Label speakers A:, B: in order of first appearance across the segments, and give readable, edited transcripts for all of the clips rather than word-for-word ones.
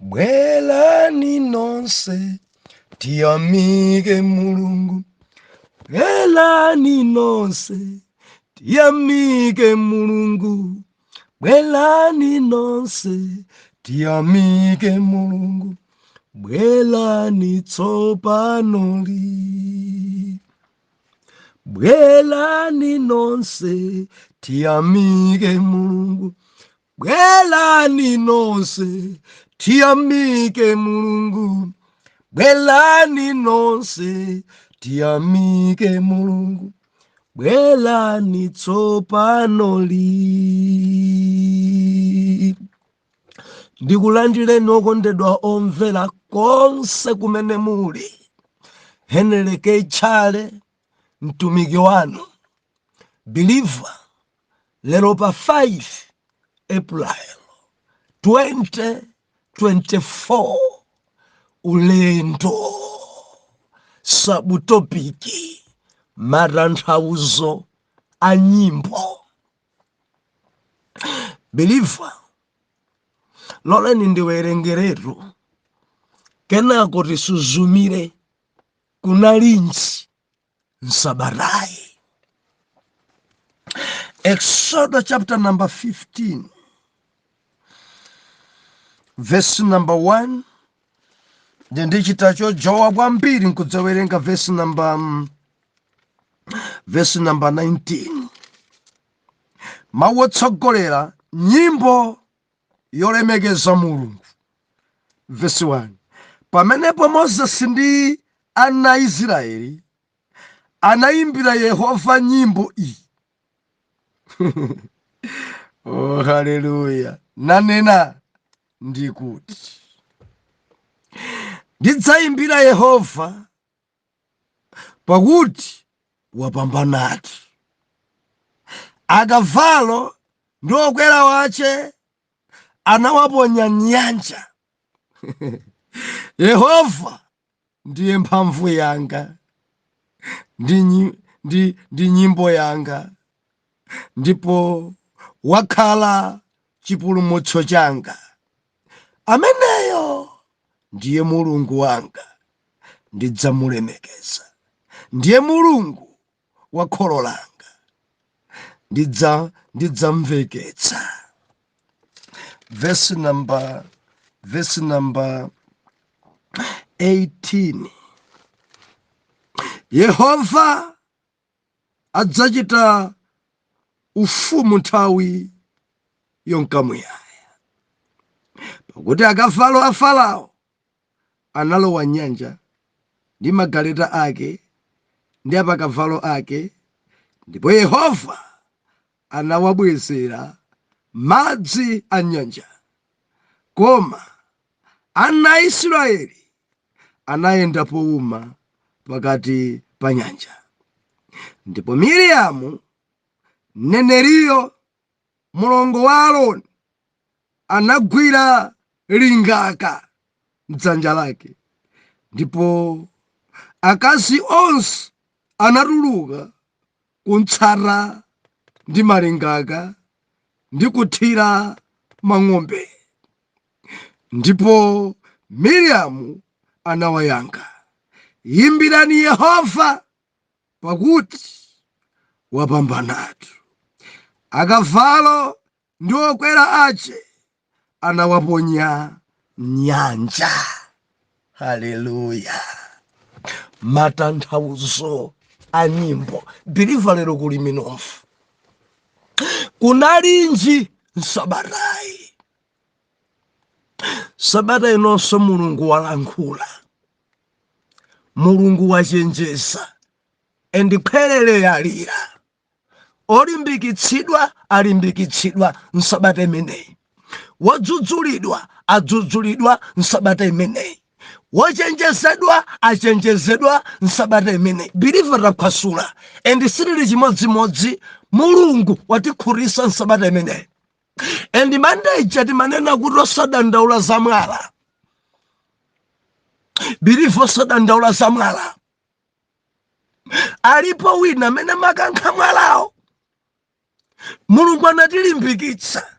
A: Bwerani nonse tiyamike Mulungu. Bwerani nonse tiyamike Mulungu. Bwerani nonse tiyamike Mulungu. Bwerani tsopanoli. Bwerani nonse tiyamike Mulungu. Bwerani nonse tiyamike Mulungu. Bwerani nonse tiyamike Mulungu. Bwerani tsopanoli. Ndikulandireni okondedwa omvera konse kumene muli. Henry K. Chale, mtumiki wanu believer, lero pa 5 April 2024, ulendo subtopic matanthauzo a nyimbo. Believer, loleni ndiwerengeretu, kenako tisuzumire kunalinji nsabatayi. Exodus chapter number 15 verse number 1, ndi ndichita chojowa kwambiri nkudzawerenga verse number 19. Mawu otsogolera: nyimbo yolemekeza Mulungu. Verse 1: Pamenepo Mozesi ndi ana a Israeli anayimbira Yehova nyimbo iyi. Oh, haleluya! Nanena ndikuti, "Ndidzayimbira Yehova, pakuti wapambanatu. Akavalo ndi okwera wace anawaponya nyanja. Yehova ndiye mphamvu yanga ndi nyimbo yanga, ndipo wakhala chipulumutso changa. Ameneyo ndiye Mulungu wanga, ndidzamulemekeza. Ndiye Mulungu wa kholo langa, ndidzamveketsa." Verse number 18: Yehova adzachita ufumu nthawi yonkamuyaya. Pakuti akavalo a Farao analowa nyanja ndi magaleta ake ndi apakavalo ake, ndipo Yehova anawabwezera madzi a nyanja. Koma ana a Israeli anayenda powuma pakati pa nyanja. Ndipo Miriamu mneneriyo, mlongo wa Aaroni, anagwira lingaka mdzanja lake, ndipo akazi onse anatuluka kumtsata ndi malingaka ndi kuthira mang'ombe. Ndipo Miriamu anawayankha, "Yimbirani Yehova, pakuti wapambanatu. Akavalo ndi okwera ace anawaponya nyanja." Haleluya! Matanthauzo a nyimbo. Believer, lero kuli minofu. Kunalinji nsabatayi? Sabata inonso Mulungu walankhula, Mulungu wachenjeza, and khwerere yalira. Olimbikitsidwa alimbikitsidwa nsabata imeneyi, wodzudzulidwa adzudzulidwa nsabata imeneyi, wochenjezedwa achenjezedwa nsabata imeneyi. Believer, takhwasula and sitili chimodzimodzi. Mulungu watikhutisa nsabata imeneyi. And Monday ija timanena kuti osadandaula za mwala. Believer, osadandaula za mwala. Alipo wina amene makankha mwalawo. Mulungu anatilimbikitsa.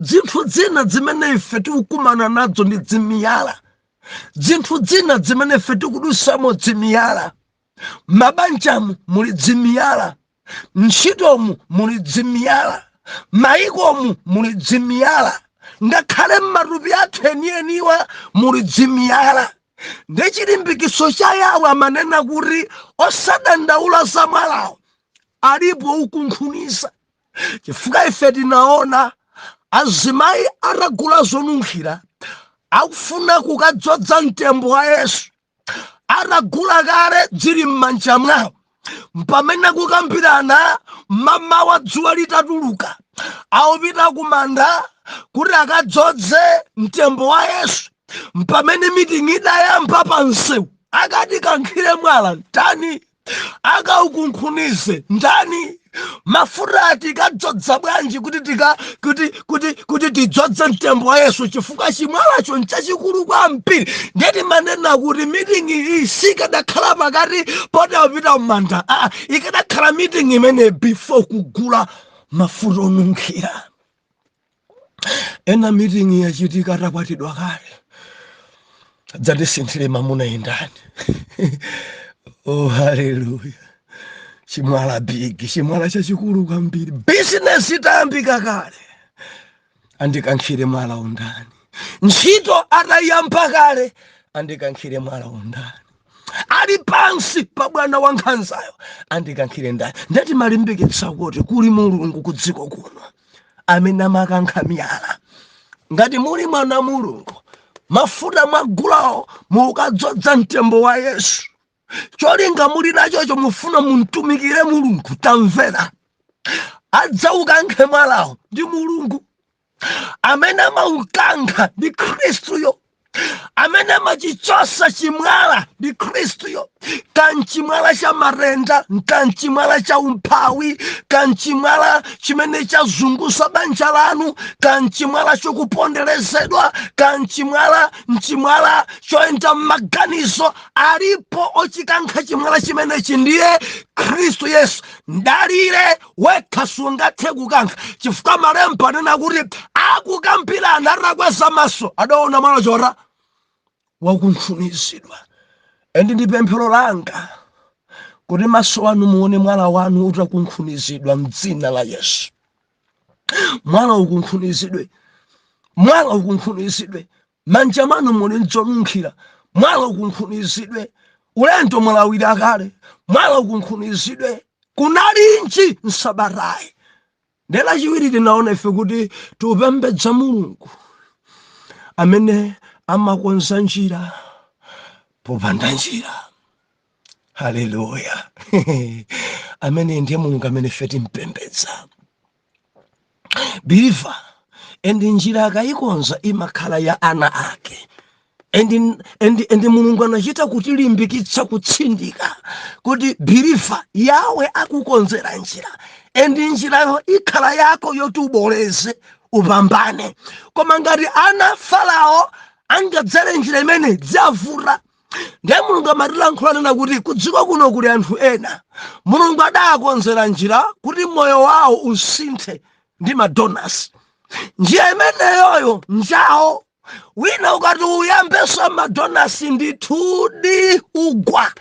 A: Zinthu zina zimene ife tikukumana nazo ndi dzimiyala. Zinthu zina zimene ife tikudusamo dzimiyala. Mabanjamu muli dzimiyala, ntchitomu muli dzimiyala, maikomu muli dzimiyala, ngakhale m'matupi athu enieniwa muli dzimiyala. Ndi chilimbikiso cha Yawe amanena kuti osadandaula za mwalawo, alipo ukunkhuniza. Chifukwa ife tinaona azimayi atagula zonunkhira, akufuna kukadzodza mtembo wa Yesu, atagula kale dzili m'manja mwawo, pamene kukambirana mamawa dzuwa litatuluka, akupita kumanda kuti akadzodze mtembo wa Yesu, pamene meeting idayamba pa msewu, akati kankhire mwala ndani, akaukunkhunize ndani, mafuta ati kadzodza bwanji kuti tika kuti kuti kuti tidzodze mtembo wa Yesu, chifukwa chimwalacho nchachikulu kwambiri. Ndeti manena kuti meeting iyi sikadakhala pakati poti apita m'manda, ah, ikadakhala meeting imene before kugula mafuta onunkhira. Ena meeting yachitika atakwatidwa kale, dzatisinthire mamuna indani. Oh, haleluya! Chimwala big, chimwala chachikulu kwambiri. Bizinesi itayambika kale, andikankhire mwala undani? Ntchito atayamba kale, andikankhire mwala undani? Ali pansi pa bwana wa nkhanzayo, andikankhire ndani? Ndati malimbikitsa kuti kuli Mulungu ku dziko kuno amene amakankha miyala. Ngati muli mwana Mulungu, mafuta mwagulawo mukadzodza mtembo wa Yesu, cholinga muli nachocho mufuna muntumikire Mulungu, tamvera, adzaukankhe mwalawo ndi Mulungu. Amene amaukankha ndi Khristuyo, amene amachichosa chimwala ndi Khristuyo. Kanchimwala cha matenda, kanchimwala cha umphawi, kanchimwala chimene chazunguza banja lanu, kanchimwala chokuponderezedwa, kanchimwala mchimwala choyenda m'maganizo, alipo ochikankha chimwala chimenechi, ndiye Khristu Yesu. Ndalire wekha sungathe kukankha, chifukwa malemba anena kuti akukambirana, atakweza maso adaona mwala chora wakunkhunizidwa. And ndi pemphero langa kuti maso anu muone mwala wanu utakunkhunizidwa mdzina la Yesu. Mwala ukunkhunizidwe, mwala ukunkhunizidwe. Manja mwanu muli nzonunkhira, mwala ukunkhunizidwe. Ulendo mwalawira kale, mwala ukunkhunizidwe. Kunalinji nsabatayi? Ndelachiwiri tinaona ife kuti tiupembedza Mulungu amene amakonza njira popanda njira. Haleluya! Amene ndiye Mulungu amene ife timpembedza, believer. And njira akayikonza imakhala ya ana ake. And Mulungu anachita kutilimbikitsa, kutsindika kuti, believer, Yawe akukonzera njira, and njirayo ikhala yako yoti uboleze, upambane. Koma ngati ana Farao angadzere njira imene, dzavuta. Ndiye Mulungu amatilankhula nena kuti kudziko kuno kuli anthu ena Mulungu adakonzera njira kuti moyo wawo usinthe ndi madonors. Njira imeneyoyo njawo. Wina ukati uyambeso madonors, ndithudi ugwa,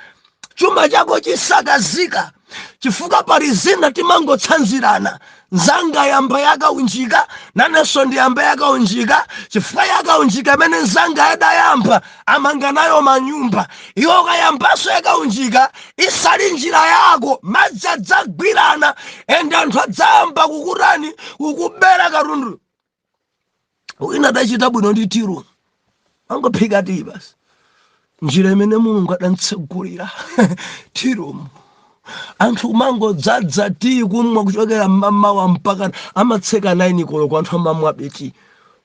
A: chuma chako chisakazika, chifukwa pali zina timangotsanzirana. Nzanga yamba yakaunjika, nanenso ndiyamba yakaunjika, chifukwa yakaunjika imene nzanga yadayamba amanga nayo manyumba. Iwe ukayambanso yakaunjika isali njira yako, madzi adzagwirana and anthu adzayamba kukutani, kukubera katundu. Wina adachita bwino ndi tea room, angophika tii basi. Njira imene Mulungu adantsegulira, tea room, anthu kumangodzadza tii kumwa kuchokera mmamawa mpaka amatseka 9 koloko, anthu amamwabe tii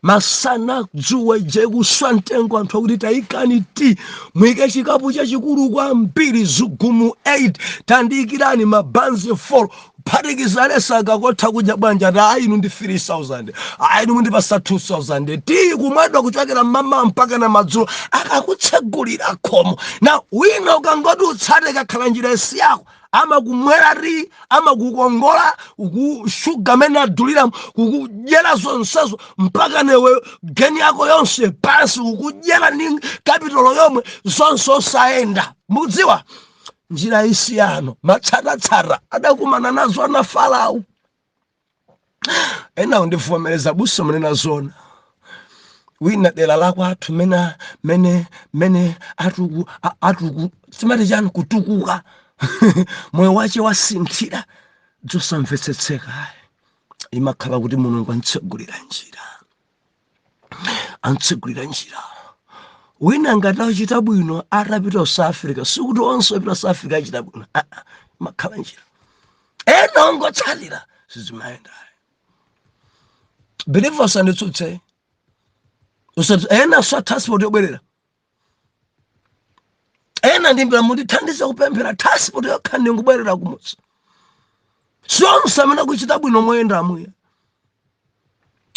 A: masana, dzuwa ije kuswa mtengo, anthu akuti tayikani tii, muyike chikapu chachikulu kwambiri, zigumu 8, tandiyikirani mabanzi 4, kuphatikiza lesa. Akakotha kudya bwanja, ati ayi, inu ndi 3000, ayi, inu mundipasa 2000. Tii kumwedwa kuchokera mmamawa mpaka na madzulo, akakutsegulira khomo. Na wina ukangoti utsate, kakhala njira isiyako. Amakumwera ti, amakukongola kushuga amene adulira, kukudyera zonsezo mpaka newe geni yako yonse pansi, kukudyera ndi kapitolo yomwe, zonse osayenda. Mukudziwa njira isiyano, matsatatsata adakumana nazo ana Farao. Ena undivomereza busa, munena zona. Wina dera lakwathu mene mene mene atuku atuku timati chani, kutukuka, moyo wache wasinthira zosamvetsetseka. Imakhala kuti Mulungu antsegulira njira, antsegulira njira. Wina ngati achita bwino atapita South Africa, sikuti onse opita South Africa achita bwino. Ah, ah, imakhala njira. Ena ongotsatira sizimayenda. Believer, usanditsutse. Usati ena sa transport yobwerera. Ena ndimbira mundithandize kupemphera, transport yokha ndingubwerera kumudzi. Sionse amene akuchita bwino moyenda. Amuya,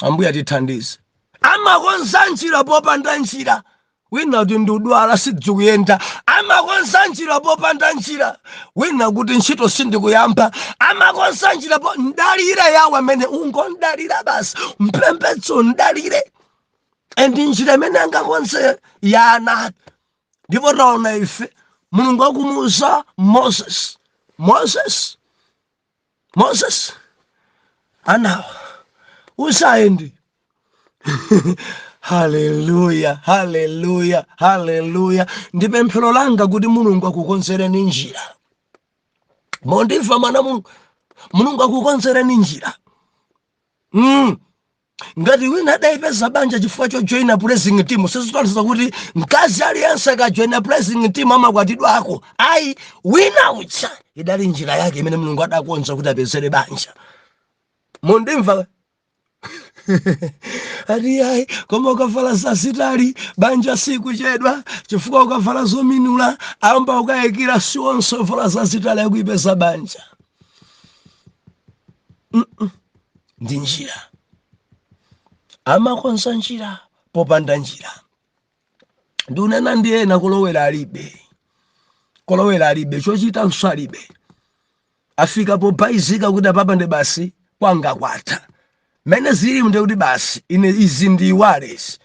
A: Ambuye atithandize. Amakonza njira popanda njira. Wina kuti ndudwala, sidzikuyenda, amakonza njira popanda njira. Wina kuti ntchito sindikuyamba, amakonza njira po. Ndalire yawo amene ungondalira basi, mpembedzo ndalire and njira imene angakonze yana. Ndipo taona ife Mulungu akumuuza Moses, "Moses, Moses, anawa usayendi." Haleluya, haleluya, haleluya! Ndi pemphero langa kuti Mulungu akukonzereni njira. Mondimva mwana Mulungu, Mulungu akukonzereni njira. Ngati wina adayipeza banja chifukwa chojoyina praising team, sizitanthauza kuti mkazi aliyense akajoyina praising team amakwatidwako, ayi. Wina ucha idali njira yake imene Mulungu adakonza kuti apezere banja. Mundimva? Ati ayi, koma ukavala zazitali banja sikuchedwa, chifukwa ukavala zominula amba ukayikira. Si onse ovala zazitali akuipeza banja. Ndi njira, amakonza njira popanda njira. Ndiunena ndi ena kulowera alibe, kulowera alibe, chochitanso alibe, afika pobayizika kuti apapa ndi basi, kwanga kwatha. Mene zili ndi kuti basi, ine izi ndiyiwale izi,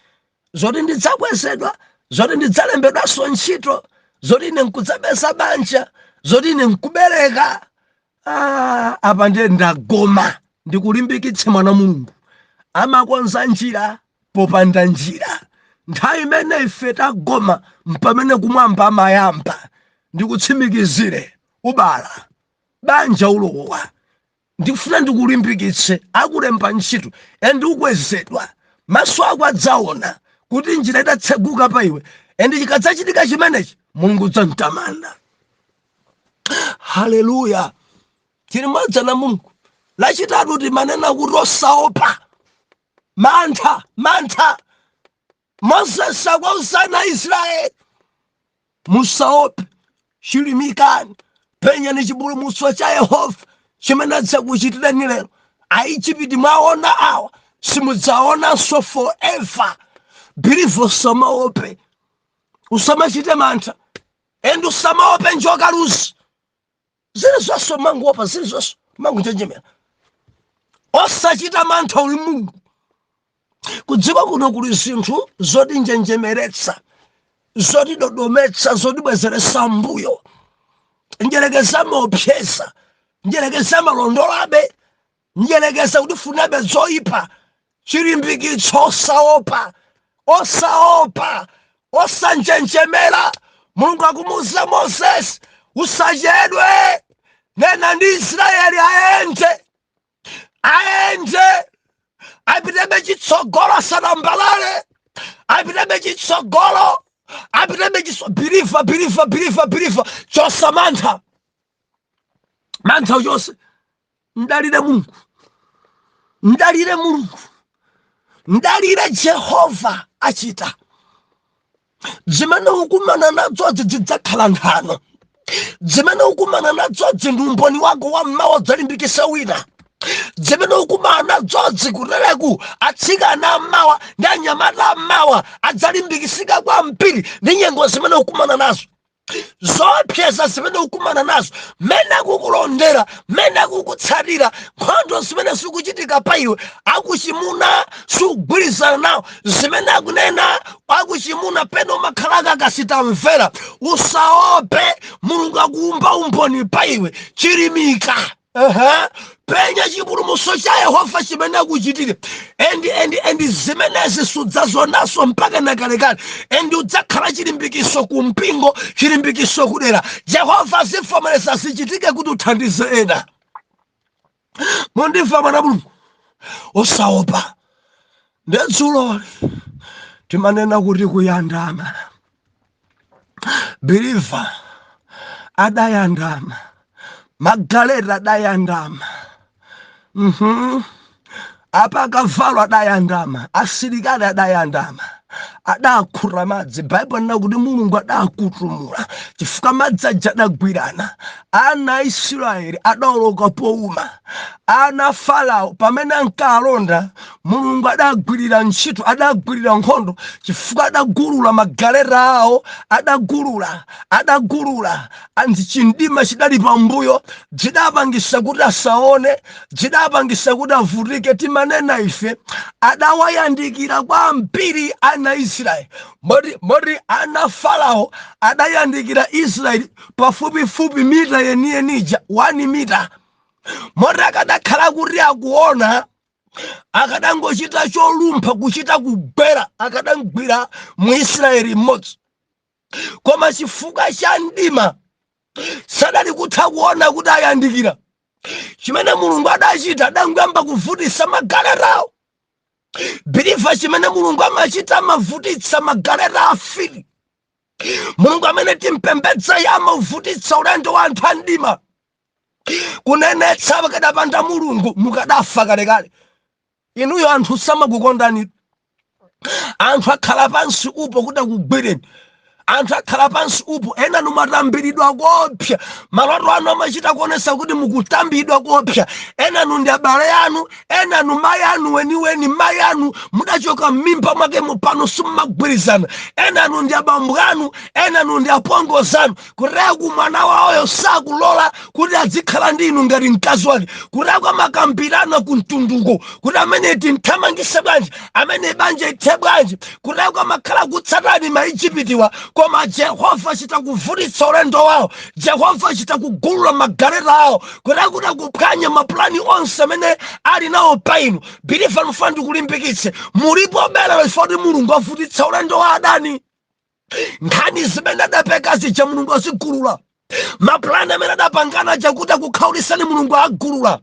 A: zoti ndidzakwezedwa, zoti ndidzalembedwanso ntchito, zoti ine nkudzapeza banja, zoti ine nkubereka. Ah, apa ndiye ndagoma. Ndikulimbikitse mwana Mulungu, amakonza njira popanda njira. Nthawi imene ife tagoma mpamene kumwamba amayamba. Ndikutsimikizire, ubala banja, ulowa. Ndikufuna ndikulimbikitse, akulemba ntchito and ukwezedwa. Maso ako adzaona kuti njira idatseguka pa iwe, and chikadzachitika chimenechi, Mulungu udzamtamanda. Haleluya! Tili mwadzana Mulungu. Lachitatu timanena kuti osaopa, mantha, mantha. Moses akuwauza Israeli, "Musaope, chilimikani, penyani chipulumutso cha Yehova chimene adzakuchitirani lero. Aijipiti mwaona awa simudzaonanso forever." Believer, usamaope, usamachite mantha and usamaope njoka, luzi, zili zonse manguopa, zili zonse mangunjenjemera. Osachita mantha, uli Mulungu. Kudziko kuno kuli zinthu zotinjenjemeretsa, zotidodometsa, zotibwezeretsa mbuyo. Njerekeza maopseza, njerekeza malondolabe, njerekeza kutifunabe zoyipa. Chilimbikitso, osaopa, osaopa, osanjenjemera. Mulungu akumuuza Moses, "Usachedwe, nena ndi Israeli aende, aende, apitebe chitsogolo, asatambalale, apitebe chitsogolo, apitebe chitso." Believer, believer, believer, believer, chosa mantha, mantha uchose. Mdalire Mulungu, mdalire Mulungu, mdalire Jehova, achita. Zimene ukumana nazodzi zidzakhala nthano. Zimene ukumana nazodzi ndi umboni wako wa mmawa, udzalimbikisa wina. Zimene ukumana nazodzi kutereku, atsikana ammawa ndi anyamata ammawa adzalimbikisika kwambiri ndi nyengo zimene ukumana nazo. Zoopseza zimene ukumana nazo, mmene akukulondera, mmene akukutsatira, nkhondo zimene zikuchitika pa iwe, akuchimuna sugwirizana nawo, zimene akunena akuchimuna pena umakhala akakasitamvera. Usaope, Mulungu akuumba umboni pa iwe. Chilimika. Aha. Penya chipulumutso cha Yehova chimene akuchitire, and zimenezi sudzazionanso mpaka na kalekale, and udzakhala chilimbikiso ku mpingo, chilimbikiso kudera. Jehova azivomereza zichitike kuti uthandize ena. Mundimva, mwana Mulungu? Usaopa. Ndedzuloli timanena kuti kuyandama, believer, adayandama, magaleta adayandama, Apa akavalo adayandama, asilikali adayandama, adakhuta madzi. Baibulo lina kuti Mulungu adakutumula chifukwa madzi aja adagwirana. Ana a Israeli adawoloka powuma. Ana Farao pamene ankalonda, Mulungu adagwirira ntchito, adagwirira nkhondo, chifukwa adagulula magaleta awo, adagulula, adagulula and chimdima chidali pambuyo, chidapangisa kuti asaone, chidapangisa kuti avutike. Timanena ife adawayandikira kwambiri ana Israeli, moti ana Farao adayandikira Israeli pafupifupi mita yeniyenija, 1 mita, moti akadakhala kuti akuona, akadangochita cholumpha, kuchita kugwera, akadamgwira Muisraeli mmodzi. Koma chifukwa cha mdima sadali kutha kuona kuti ayandikira. Chimene Mulungu adachita, adangoyamba kuvutisa magaletawo. Believer, chimene Mulungu amachita, amavutitsa magaleta afiti. Mulungu amene timpembedzayi amavutitsa ulendo wa anthu amdima. Kunenetsa, pakadapanda Mulungu mukadafa kalekale. Inuyo anthu samakukondani. Anthu akhala pansi upo kuti akugwireni. Anthu akhala pansi upo. Ena numatambiridwa kopsa, maloto anu amachita kuonesa kuti mukutambidwa kopsa. Enanu ndi abale anu, enanu mayi anu weniweni, mayi anu mudachoka m'mimba mwake mupano simmagwirizana. Enanu ndi abambo anu, enanu ndi apongozi anu. Kuteku mwana wawoyo sakulola kuti adzikhala ndi inu ngati mkazi wake. Kuteku amakambirana kumtunduko kuti amene tinthamangise bwanji, amene banja ithe bwanji. Kuteku amakhala kutsatani Maijipitiwa. Koma Jehova achita kuvutitsa ulendo wawo, Jehova achita kugulula magaleta awo, kuti akuphwanya mapulani onse amene ali nawo pa inu. Believer, ndifuna ndikulimbikitse, mulipo bela chifukwa kuti Mulungu avutitsa ulendo wa adani. Nkhani zimene adapeka zija, Mulungu azigulula. Mapulani amene adapangana chakuti akukhaulisani, Mulungu agulula.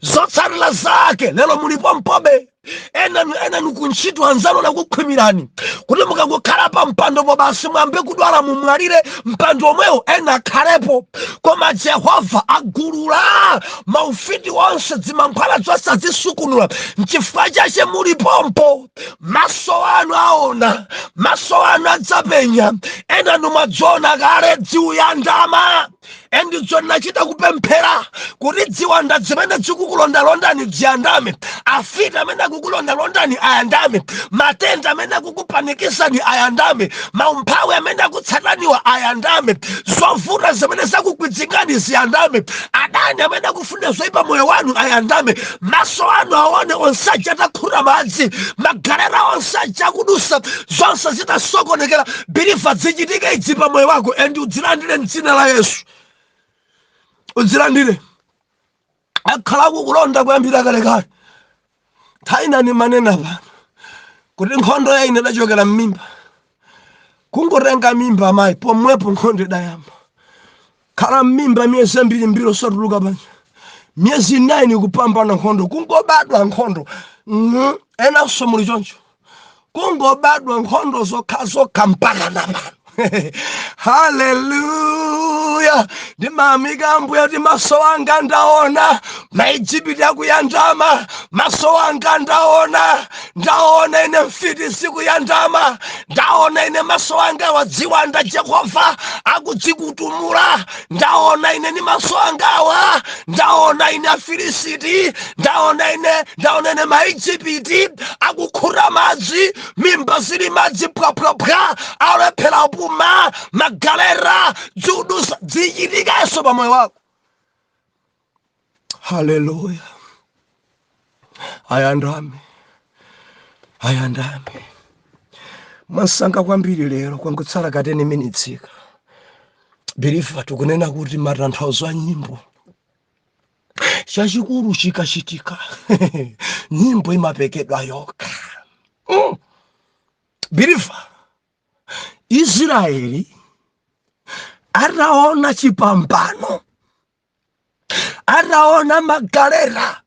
A: Zotsatira zake lero mulipo mpobe. Enanu kuntchito anzanu anakukhwimirani kuti mukangokhala pa mpando basi mwambe kudwala, mumwalire mpando omwewo, ena akhalepo. Koma Jehova agulula maufiti onse, zimankhwala zonse azisukunula. Nchifukwa chache mulipompo. Maso anu aona, maso anu adzapenya. Enanu mwadziona kale dziuyandama, and nachita kupemphera kuti ziwanda zimene zikukulondalondani ziyandame, afiti amene akukulondalondani ayandame, matenda amene akukupanikisani ayandame, maumphawi amene akutsataniwa ayandame, zovuta zimene zakukwidzingani ziyandame, adani amene akufuna zoyipa moyo wanu ayandame. Maso anu aone onse aja atakhuta madzi, magaleta onse aja akudusa, zonse zitasokonekera. Believer, zichitike idzi pa moyo wako and udzilandire mdzina la Yesu, udzilandire. Akhala kukulonda kuyambira kalekale. Nthawi nani manena pano kuti nkhondo ya ine idachokera mmimba. Kungotenga mimba amayi, pomwepo nkhondo idayamba. Khala mmimba miyezi mbirimbiri osatuluka panja, miyezi 9, kupambana nkhondo. Kungobadwa, nkhondo. Enanso muli choncho, kungobadwa nkhondo zokha zokha mpaka napano. Haleluya! Ndimayamika Ambuye kuti maso anga ndaona Maijipiti akuyandama. Maso anga ndaona, ndaona ine mfiti zikuyandama. Ndaona ine maso anga wadziwanda Jehova akudzikutumula. Ndaona ine ni maso angawa, ndaona ine Afilisiti, ndaona ine, ndaona ine Maijipiti akukhuta madzi, mimba zili madzi pwapwapwa, alephera puma magalera. Zichitikenso pa moyo wako. Haleluya! Ayandame, ayandame mwansanga kwambiri lero, kwangotsala ka 10 minutes ka. Believer, tikunena kuti matanthauzo a nyimbo. Chachikulu chikachitika, nyimbo imapekedwa yokha. Believer, Israeli ataona chipambano, ataona magalera,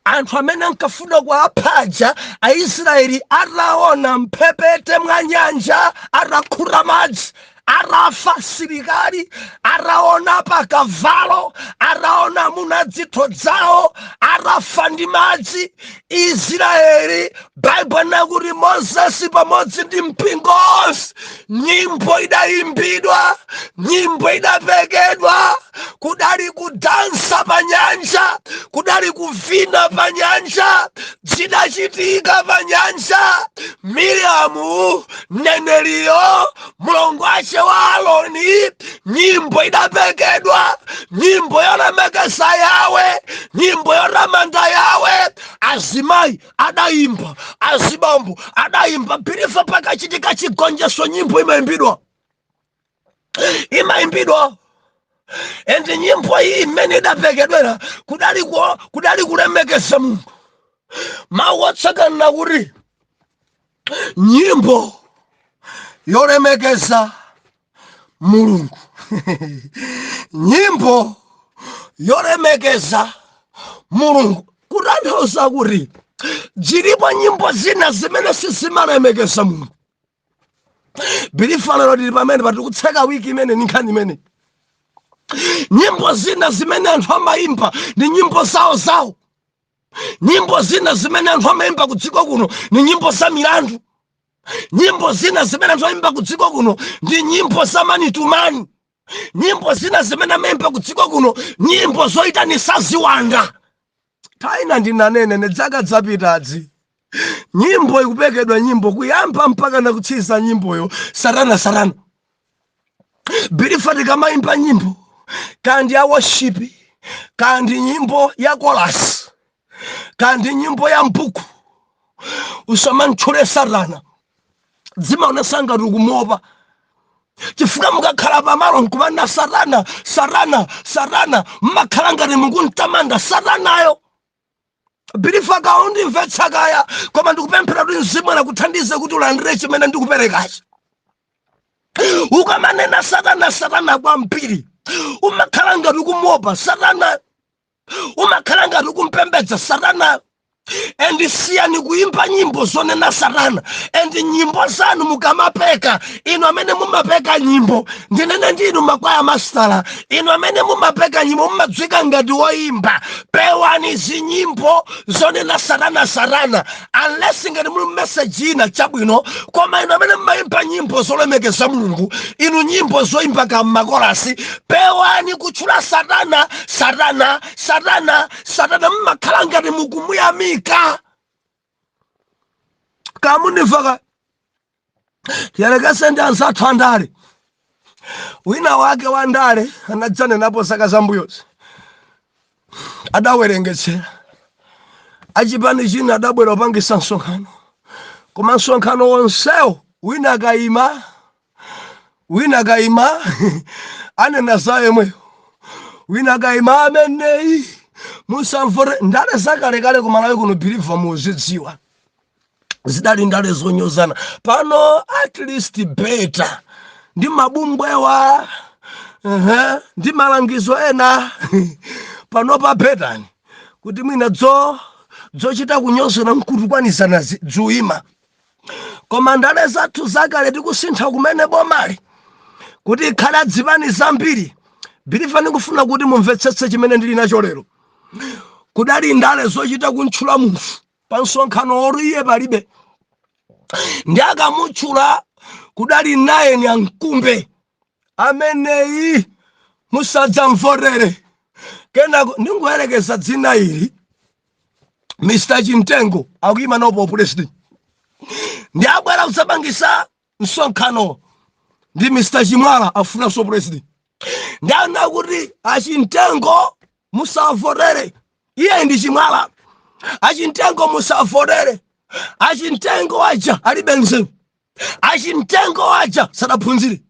A: anthu amene ankafuna kuaphaja Aisraeli ataona mphepete mwa nyanja, atakhuta madzi, atafa asilikali, ataona pakavalo, ataona amuna dzitho dzawo atafa ndi madzi, Israeli, Baibulo nakuti Mozesi pamodzi ndi mpingo onse, nyimbo idayimbidwa, nyimbo idapekedwa. Kudali kudansa pa nyanja, kudali kuvina pa nyanja, zidachitika pa nyanja. Miriamu mneneriyo, mlongo wace wa Aroni, nyimbo idapekedwa, nyimbo yolemekeza Yawe, nyimbo yotamanda Yawe. Azimayi adayimba, azibambo adayimba. Believer, pakachitika chigonjetso, nyimbo imayimbidwa, imayimbidwa. And nyimbo iyi imene idapekedwera kudali kulemekeza Mulungu. Mawu otsakana kuti nyimbo yolemekeza Mulungu, nyimbo yolemekeza Mulungu, kutanthauza kuti zilipo nyimbo zina zimene sizimalemekeza Mulungu. Believer, lero tili pamene patikutseka wiki imene ni nkhani imene nyimbo zina zimene anthu amayimba ni nyimbo zawo zawo. Nyimbo zina zimene anthu amayimba ku dziko kuno ni nyimbo za milandu. Nyimbo zina zimene anthu amayimba ku dziko kuno ndi nyimbo za man to man. Nyimbo zina zimene amayimba ku dziko kuno, nyimbo zoyitanisa ziwanda. Taina ndinanene nedzaka dzapitazi, nyimbo ikupekedwa, nyimbo kuyamba mpaka nakutsiriza nyimboyo satana, satana. Believer, tikamayimba nyimbo, kandi ya worship, kandi nyimbo ya chorus, kandi nyimbo ya mbuku, usamantchule satana. Zimaonesa ngati ukumuopa, chifukwa mukakhala pamalo nkumana satana, satana, satana, mmakhala ngati mukuntamanda satanayo. Believer, kaundimvetsa kaya, koma ndikupemphera kuti Mzimu akuthandize kuti ulandire chimene ndikuperekachi. Ukamanena satana, satana kwambiri, umakhala ngati ukumuopa satana, umakhala ngati ukumpembedza satana. And siyani kuimba nyimbo zonena satana. And nyimbo zanu mukamapeka, inu amene mumapeka nyimbo, ndinene ndinu makwaya mastala, inu amene mumapeka nyimbo, mumadziwika ngati woimba, pewani zinyimbo zonena satana, satana, unless ngati muli message ina chabwino. Koma inu amene mumayimba nyimbo zolemekeza Mulungu, inu nyimbo zoimba kamma chorus, pewani kutchula satana, satana, satana, satana. Mmakhala ngati mukumuyamika. Kamunimvaka? Tiyelekeze ndi anzathu andale. Wina wake wa ndale anadzanenapo zaka zambuyozi, adawerengetsera achipani china, adabwera kupangisa msonkhano, koma msonkhano wonsewo wina akayima, wina akayima anena za yemweyo, wina akayima ameneyi musamvote. Ndale zakalekale kumalawi kuno, believer, muzidziwa, zidali ndale zonyozana. Pano at least better ndi mabungwewa, ndi malangizo ena. Panopa betani kuti mwina dzochita kunyozana nkutukwanizana dziuyima. Koma ndale zathu zakale, tikusintha kumene bomali kuti ikhale adzipani zambiri, believer, ndikufuna kuti mumvetsetse chimene ndili nacho lero. Kudali ndale zochita kuntchula munthu pa msonkhano woti iye palibe, ndi akamutchula kudali naye ni amkumbe ameneyi musadzamvotere. Kenako ndingoyerekeza dzina ili, Mr Chintengo akuyima nawo president, ndi abwera kudzapangisa msonkhano ndi Mr Chimwala afunanso president. Ndana kuti achimtengo musavotere, iye ndi chimwala. Achimtengo musavotere, achimtengo aja alibe nzeru, achimtengo aja sadaphunzire,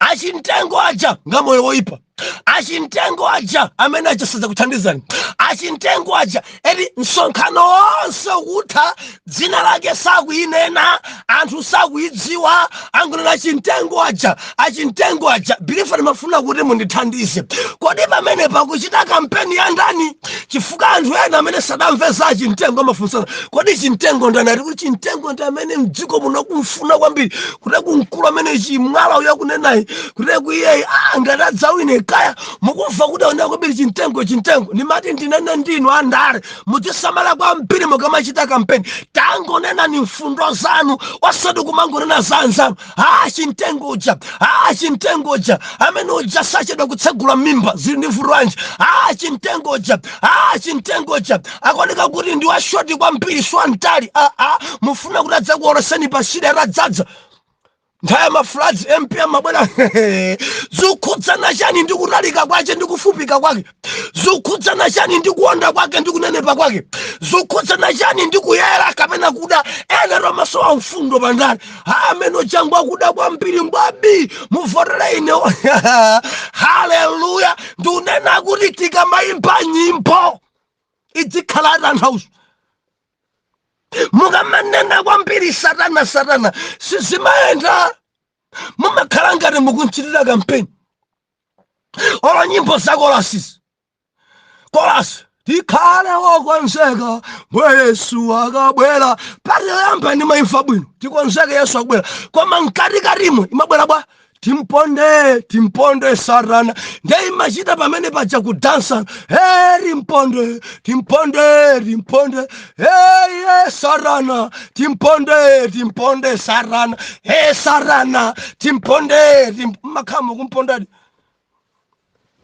A: achimtengo aja ngamoyo woipa, achimtengo aja amene aja sadzakuthandizani, achimtengo aja. Eti msonkhano wonse ukutha, dzina lake sakuyinena, anthu sakuyidziwa, angonena achimtengo aja, achimtengo aja. Believer, ndimafuna kuti mundithandize. Kodi pamene pakuchita kampeni ya ndani? Chifukwa anthu ena amene sadamve za chimtengo amafunsana, kodi chimtengo ndani? Ati kuti chimtengo ndi amene mdziko muno kumfuna kwambiri, kuti kumkulu amene chimwala uyo akunenayi, kuti kuiyeyi ngati adzawine kaya mukumva kuti aoneka kwambiri chimtengo, chimtengo. Ndimati ndinene ndinu andale, muzisamala kwambiri mukamachita kampeni. Tangonenani mfundo zanu, osati kumangonena za anzanu. Ah, chimtengo uja, ah, chimtengo uja amene uja sachedwa kutsegula mimba, zili ndi vuto lanji? Ah, chimtengo uja, ah, chimtengo uja akuoneka kuti ndi wa short kwambiri, swantali. Ah, ah, mufuna kuti adzakuoleseni pa shida atadzadza nthawi ya ma floods? MP amabwera. Zikukhudzana chani ndi kutalika kwake ndi kufupika kwake? Zikukhudzana chani ndi kuonda kwake ndi kunenepa kwake? Zikukhudzana chani ndi kuyera kapena kuda? Ena tomasowa mfundo pandani. Amene uchangwa kuda kwambiri ngwabi, muvotere ine. Haleluya! Ndikunena kuti tikamayimba nyimbo idzikhala tanthauzo. Mukamanena kwambiri satana, satana, sizimayenda, mumakhala ngati mukunchitira kampeni. Olo nyimbo za chorus, chorus, "Tikhale wokonzeka mwe Yesu akabwera," part yoyamba ndimayimva bwino, "Tikonzeke, Yesu akubwera," koma mkatikatimo imabwera bwa "Timponde, timponde satana." Ndiye imachita pamene paja kudansa, "Hey, timponde, timponde, timponde, hey, hey, satana, timponde, timponde satana, hey, satana, timponde." Mmakhala mukumpondadi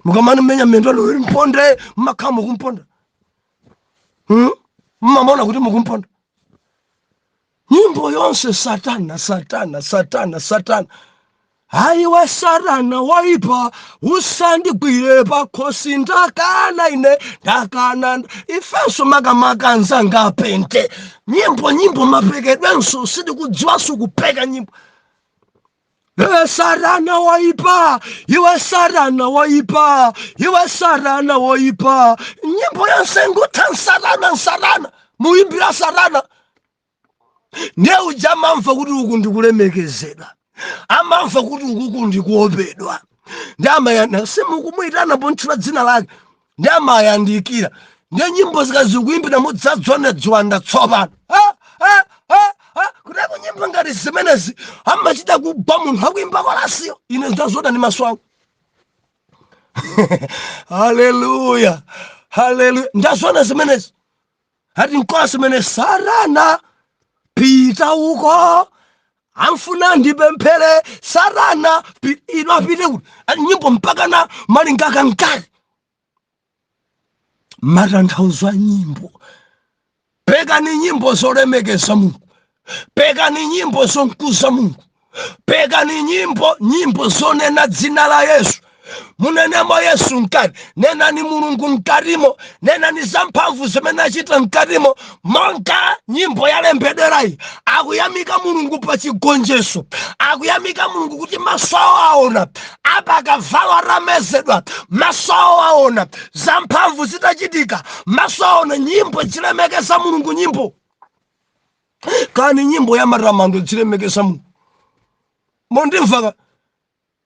A: mukamani mmenya mendo, "Mponde," mmakhala mukumponda, Mmamaona kuti mukumponda. Nyimbo yonse satana, satana, satana, satana. Aiwe satana waipa, usandigwire pakhosi, ndakana ine, ndakana. Ifenso makamaka anzanga apente nyimbo, nyimbo mapekedwenso sitikudziwanso kupeka nyimbo. E satana waipa, iwe satana waipa, iwe satana waipa. Nyimbo yonse ngutha satana, satana, muyimbira satana. Ndiye uja amamva kuti uku ndikulemekezedwa, amamva kuti ukuku ndikuopedwa, ndi amayana simukumuyitana pontchula dzina lake, ndi amayandikira. Ndiye nyimbo zikazikuimbira mudzadzone dziwanda tsopano. Ah, ah, ah, ah. Kuteko nyimbo ngati zimenezi amachita kugwa munthu akuimba chorus yo. Ine ndazoona ndi maso anga. Haleluya, haleluya! Ndazoona zimenezi. Ati nkosi mene, "Satana pita uko, amfuna ndipemphere, satana ino apite kuti?" Ati nyimbo mpaka na malinga kankati. Matanthauzo a nyimbo: pekani nyimbo zolemekeza Mulungu, pekani nyimbo zonkuza Mulungu, pekani nyimbo, nyimbo zonena dzina la Yesu. Munenemo Yesu mkati, nenani Mulungu mkatimo, nenani zamphamvu zimene achita mkatimo. Monga nyimbo yalembedwerayi, akuyamika Mulungu pa chigonjetso, akuyamika Mulungu kuti maso awo aona apa akavalo atamezedwa, maso awo aona zamphamvu zitachitika, maso aona. Nyimbo zilemekeza Mulungu, nyimbo kani nyimbo ya matamando zilemekeza Mulungu. Mondimvaka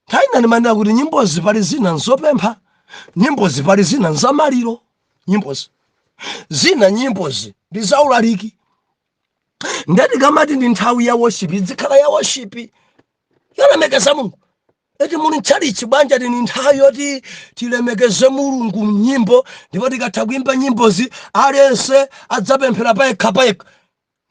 A: nthawi ina ndimanena kuti nyimbozi pali zina nzopempha, nyimbozi pali zina nzamaliro, nyimbozi zina, nyimbozi ndi zaulaliki. Ndati kamati ndi nthawi ya worship, izikhala ya worship yolemekeza Mulungu. Eti muli mtchalichi bwanja, tini nthawi yoti tilemekeze Mulungu mnyimbo, ndipo tikatha kuimba nyimbozi aliyense adzapemphera payekha payekha.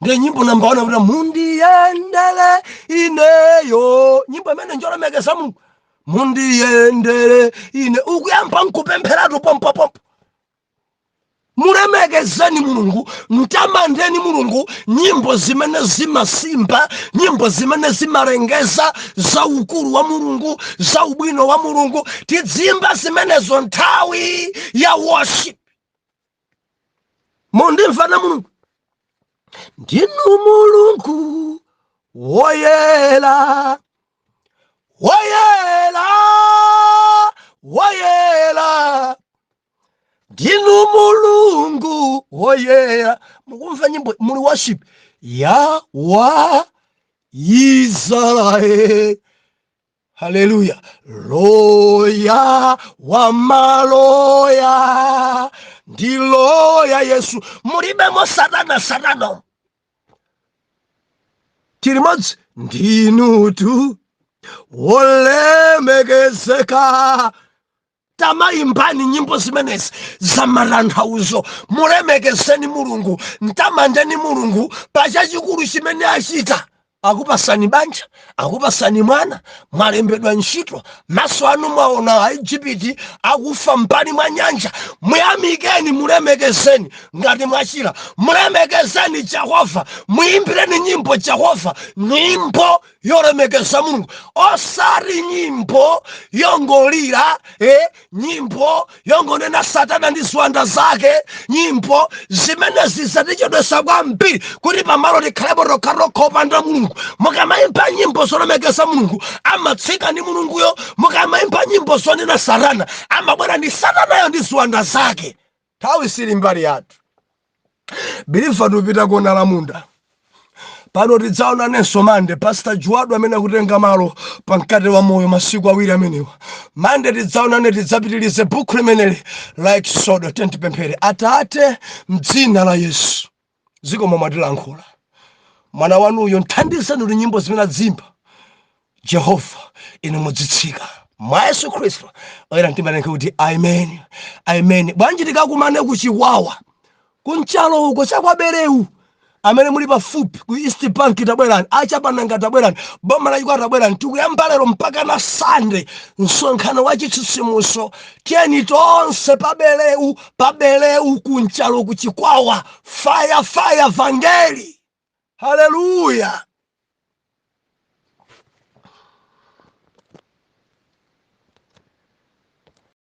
A: Ndiye nyimbo namba 1 kuti "Mundiyendere ineyo," nyimbo imene njolemekeza Mulungu. "Mundiyendere ine," ukuyamba nkupempheratu pompopompo. Mulemekezeni Mulungu, mtamandeni Mulungu. Nyimbo zimene zimasimba, nyimbo zimene zimalengeza za ukulu wa Mulungu, za ubwino wa Mulungu, tidzimba zimenezo nthawi ya worship. Mundimvana Mulungu, ndinu Mulungu woyera, woyera, woyera, ndinu Mulungu woyera. Mukumva nyimbo muli worship ya wa Israeli. Haleluya! Loya wa maloya ndi loya Yesu. Mulibemo satana, satana tilimodzi. Ndinutu wolemekezeka. Tamayimbani nyimbo zimenezi zamatanthauzo, mulemekezeni Mulungu, mtamandeni Mulungu pachachikulu chimene achita. Akupasani banja, akupasani mwana, mwalembedwa ntchito, maso anu mwaona Aigupiti akufa mbali mwa nyanja. Muyamikeni, mulemekezeni. Ngati mwachira, mulemekezeni Jehova, muyimbireni nyimbo Jehova, nyimbo yolemekeza Mulungu, osati nyimbo yongolira, nyimbo yongonena satana ndi ziwanda zake. Nyimbo zimene zizatichedwesa kwambiri kuti pamalo tikhalepo tokhatokha opanda Mulungu. Mukamayimba nyimbo zolemekeza Mulungu, amatsika ndi Mulunguyo. Mukamayimba nyimbo zonena satana, amabwera ndi satanayo ndi ziwanda zake. Nthawi sili mbali yathu, believer. Tupita kuona lamunda pano, tidzaonanenso Mande. Pastor Juwadu amene akutenga malo pa Mkate wa Moyo masiku 2 amenewa. Mande tidzaonane, tidzapitilize bukhu limeneli la Exodo. Tentipemphere. Atate, mdzina la Yesu, zikomo mwatilankhula. Mwana wanuyo nthandizeni kuti nyimbo zimene adzimba, Jehova, inu mudzitsika. Mwa Yesu Khristu oyera mtima nenke kuti amen, amen. Bwanji tikakumane kuChikwawa, kunchalo uko chakwabereu? Amene muli pafupi ku East Bank, tabwerani. Achapananga, tabwerani. Boma la Chikwawa, tabwerani. Tikuyamba lero mpaka na Sande msonkhano wa chitsitsimutso. Tiyeni tonse pabereu, pabereu kunchalo kuChikwawa. Fire, fire, vangeli! Haleluya!